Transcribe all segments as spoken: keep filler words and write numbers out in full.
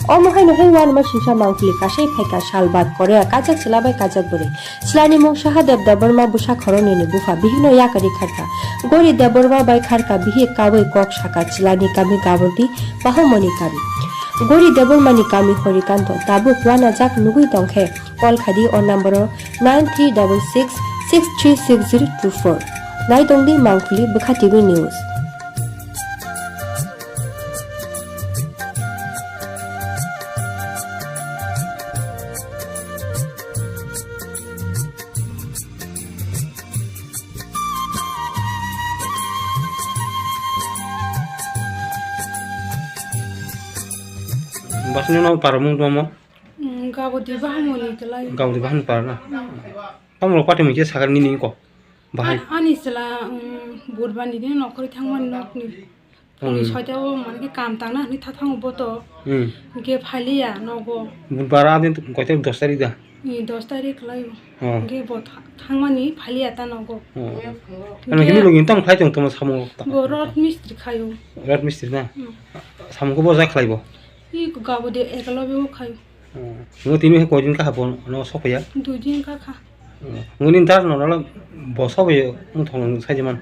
Omo haino hai uanama singsa mangpili kasai phaikha sal baad Korea kaijak chwla bai kaijak bwrwi. Chwlani mung Sahadev Debbarma bwsa khoroknwini bupha bihikno yakarwi kharkha. Gori Debbarma bai kharkha bihik kaui kok sakha chwlani kami Gabordi Bahumoni kami. Gori Debbarmani kami Horikanto tabuk uanajak nugwi tongkhe call khaidi o number o nine three double six six three six zero two four. Naitongdi Mangpili Bwkha T V News. Bosni no para mung domo? Mm, Gabodi Bahamoni kelai. Gabodi Bahamoni para na? Mm. Tamo rok pati mung je sakar nini ko? Bahai. A-, ani sela, mm, Budbani din nokori thangmani nokni. Phungni soita o mane khe kam tangna hwnwi tha thango bo to. Hmm. Hwnkhe phaliya nogo. Budbar a din koita dos tarik da? Ni dos tarik khlaio. Oh. Hwnkhe bo tha-, thangmani phaliya ta nogo. Oh. Hwnkhe ano hini logi tamo khlai tong tamo samung ta. Bo rot mistri khaio. Rot mistri na? Hmm. Samung ko bo ja khlai bo? I Gabodi Eklavya o khaio. Oh. Ngo tini he koi din ka habo no sokya? Dui din ka kha. Ngoni das no nala bo sobo ye wng thong sai man.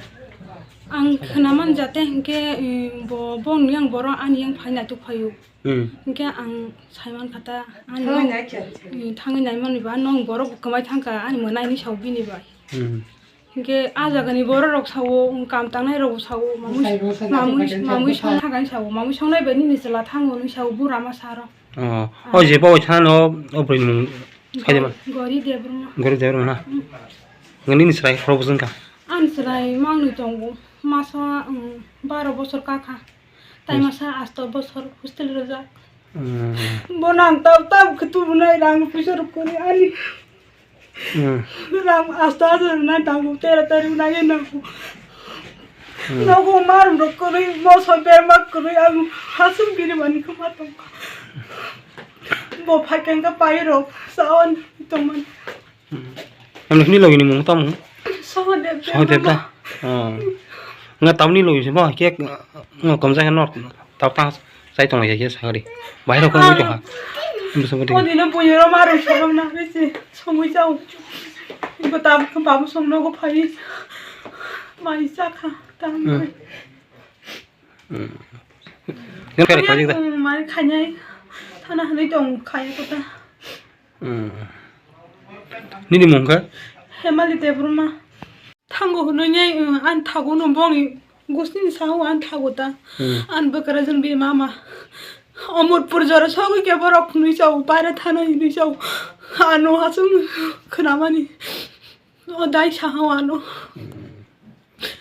Ang khna man jate hwnkhe, um, bo, bo ni yang borok ani yang phai naituk phaio. Hmm. Hwnkhe ang sai man kha ta, ani thangwi nai khe. Um, thangwi nai man ba nong borok kwmai thang kha, ani mwnai ni sao bini bai. Hmm. Hwnkhe a jaga ni borok rok sao, um, kam tangnai rok sao, mamui, mamui, mamui song thang sao, mamui songnai bai nini chwla thango ni sao, bura ma saro. Oh, o je bo thano o bwrwi ni mung sai de man. Gori Debbarma. Gori Debbarma na. Ngani ni srai khoro bujung ka. An srai mangni tongo. Masa, um, baro bosor ka kha. Tai masa asto bosor hostel rwjak. Hmm. Bo nang tab tab khe tubunai rang puisa rok kori ani. Hmm. Rang asto asto rwnai tongo, tera tera rwnai nango. Hmm. Nogo marum rok kwrwi, moso berma kwrwi, ang hasing bini mani kwma tongkha. Bo phaikha hwnkhe pairok sawan tongmani. Hmm. Ani hwnwi logi ni mung tamo? Sohodev Sohodev Debbarma. Da? Oh. Nga tamni logi se bo khe, nga komjak no. Tab ta sai tong ya khe sagari. Bahai rok ko tong ha. Bwsa bwdi. O dino buyoro marum sorom na bisi somoi jao. Ibo tab khe babu song nogo phai. Mai sa kha tam. Hmm. Hmm. Nang kare khaji da. Hmm, mai khanyai. Thana hwnwi tong khaya kota. Hmm. Nini mung kha? Hemali Debbarma. Thango hwnwi nai, um, ani thago no bongni gusni sao ani thago ta. Hmm. Ani bwkra jwn bi mama. Omorpur jora sogwi khe borok hwnwi sao, bare thana hwnwi sao. Ano hasung khwnamani. O dai saha ano.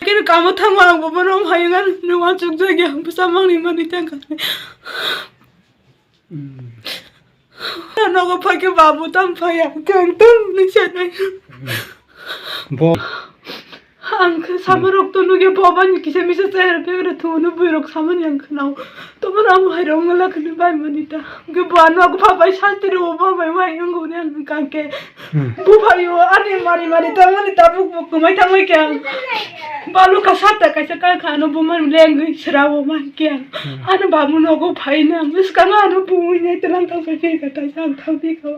Kini kamo thango ang bo bono hayung ano nungwa chukjagya bwsa mangni mani tangkha. Hmm. Nogo phai khe babu tam phaiya, khe ang tam nung sanai. Bo. Ang khe sama rok to nugya bo bani kisa misa chehra pehra thuno bui rok samani ang khnao. Tobo rang hai rong la khni bai mani ta. Khe bo ano ko pha bai sasti ro bo bai mai ang gune ang kang khe. Hmm. Bu phaio, ani mari mari tangmani tabuk bo kwmai tangmai khe ang. Balu ka satta kaisa ka kha ano bumani lengwi srawo man khe ang. Hmm. Ano babu nogo phaina, bwskango ano bumui nai tlang tang pai khe ka taisa ang thang di kha.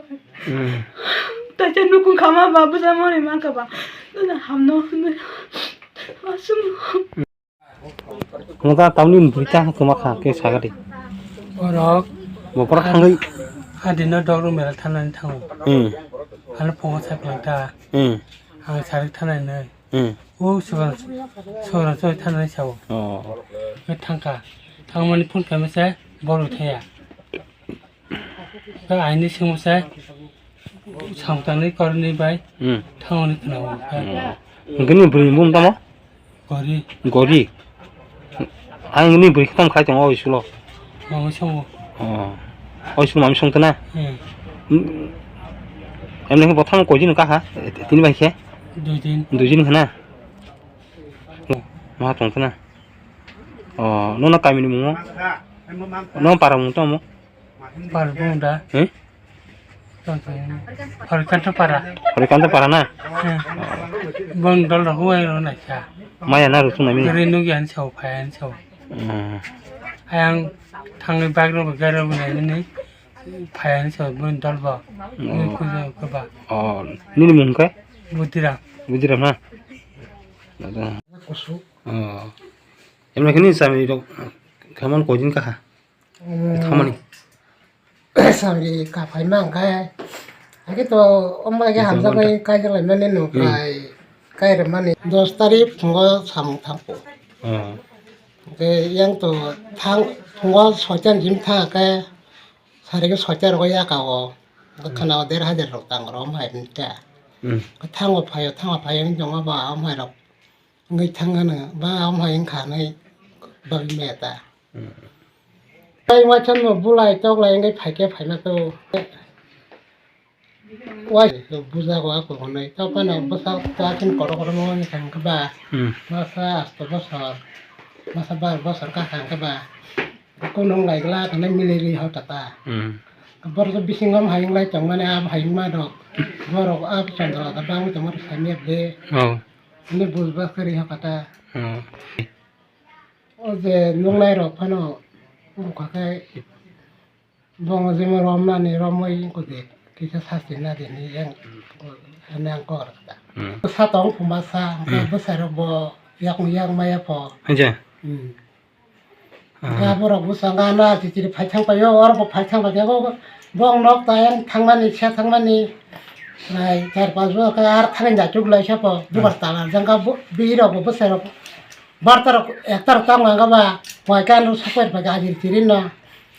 Hmm. Taisa nukung khama ba bwsa mani man kha ba. Nuna hamno hwnwi. Asum. Nwng ta tamni bwrwi ta kwma kha khe sagadi. Borok. Bo borok thangwi. Adino dogro mela thanani thango. Hmm. Ano phungo sai phang ta. Hmm. Ang sarik thanai nai. Hmm. O sugan, sugan soi thanai sao. Oh. Khe thangkha. Thangmani phone khaima se borok thaya. Khe aini singmo se samtangni korni bai. Hmm. Thangoni khwnao. Hmm. Hwnkhe ni bwrwi ni bumung tamo? Gori. Gori. Ang ni bwrwi kham khai tongo o school o. Mangwi songo. Oh. O school mami songtona? Hmm. Hmm. Emne khe bothang koi din kaha? Tini bai khe? Dui din. Dui din khana? Ma tongtona? Oh, nono kami ni mungo? No para mung tamo? Parbunda. Eh? Horikanto para. Horikanto para na? Eh. Bong dol rok huai ro na kha. Maya na rutung nami. Gari nugi an sao, phai an sao. Hmm. Ayang thangni bagro garo nai ni. Phaiani se bun dol bo. Oh. Kujo ke ba. Oh, nini mung khe? Budiram. Budiram na? Ada. Kusu. Oh. Emla kini sami rok khaman koi din kaha? Hmm. Thamani. Sami ka phai mang khe. Agi to omba ge hamjak bai kai jalai mani no kai. Kai re mani dos tarik phungo samung thangpo. Oh. Ke yang to thang phungo soitan jim tha khe. Sari khe soicha rwgwi ya ka o. Hmm. Khana o der hajar rok tang rom hai ta. Hmm. Thango phaio, thango phaio wng tongma ba om hai rok. Wngwi thang hwno ba om hai wng kha nai bagwi maya ta. Hmm. Tai waisa no bulai toklai wngwi phai khe phaima to. Wai buja go ako hwnwi. To phano bwsa ta khin kotor kotor no wngwi thang khe ba. Hmm. Masa asto bosor. Masa bar bosor ka thang khe ba. Kunung lai glak hwnwi miliri ho tata. Hmm. Borok bisingo hai wng lai tongmani, abo hai wngma rok. Borok abo chondro da bangwi tongma rok sami ble. Oh. Hwnwi bujba kwrwi ho kata. Oh. O je nungnai rok phano wng kha khe bongo jemo romnani romwi wng kha de kisa sasti na de ni yang hwnwi ang kok rw kha. Hmm. Sa tong phuma sa, hmm, bwsai rok bo yakung yak maya pho. Acha. Hmm. Ah. Ga borok bwskango ano achi chiri phai thang paio, oro bo phai thang paikhe bo, bo nok ta yang thangmani, se thangmani, nai char panch bo khe ar thangwi naituk lai se bo, dugar, hmm, tala jang kha bo, bihik rok bo bwsai rok barta rok ekta rok tamo ang kha ba, wai khe ano sok pai paikha ajir chiri no,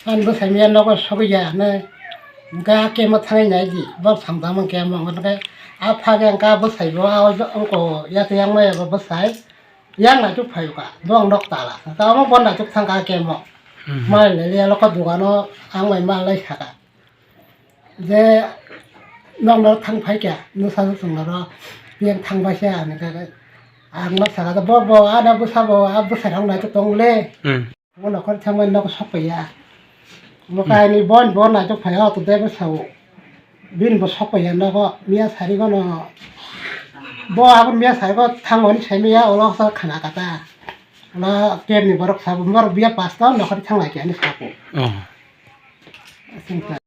ani bwsai miya nogo sogwi ya hinwi, hwnkhe a kemo thangwi nai di, bo samtang mangkhe amo hwnkhe a phage ang kha bwsai bo, a ongko yak yang maya bo bwsai. Yang naituk phaio ka, bo ang nok tala. Tamo bo naituk thang ka kemo. Hmm. Mal le le loko dogano ang bai mal lai saka. Je nok no thang phai kya, nusa sung noro yang thang bai sa ani ka. Ang nok saka bo bo ana bwsa bo a bwsa rok naituk tong le. Hmm. Bo nokhor thangmani nogo sok paiya. Bo kainwi bon bo naitok phaiya, auto driver sao. Bini bo sok paiya nogo, miya sari gono. Bo aboni miya sari go thangmani sai miya, ulo sa khana kata. Ulo kebni borok sabo, borok biya pasta nokhor thanglai khe ani sabo. Oh. Aswng ta.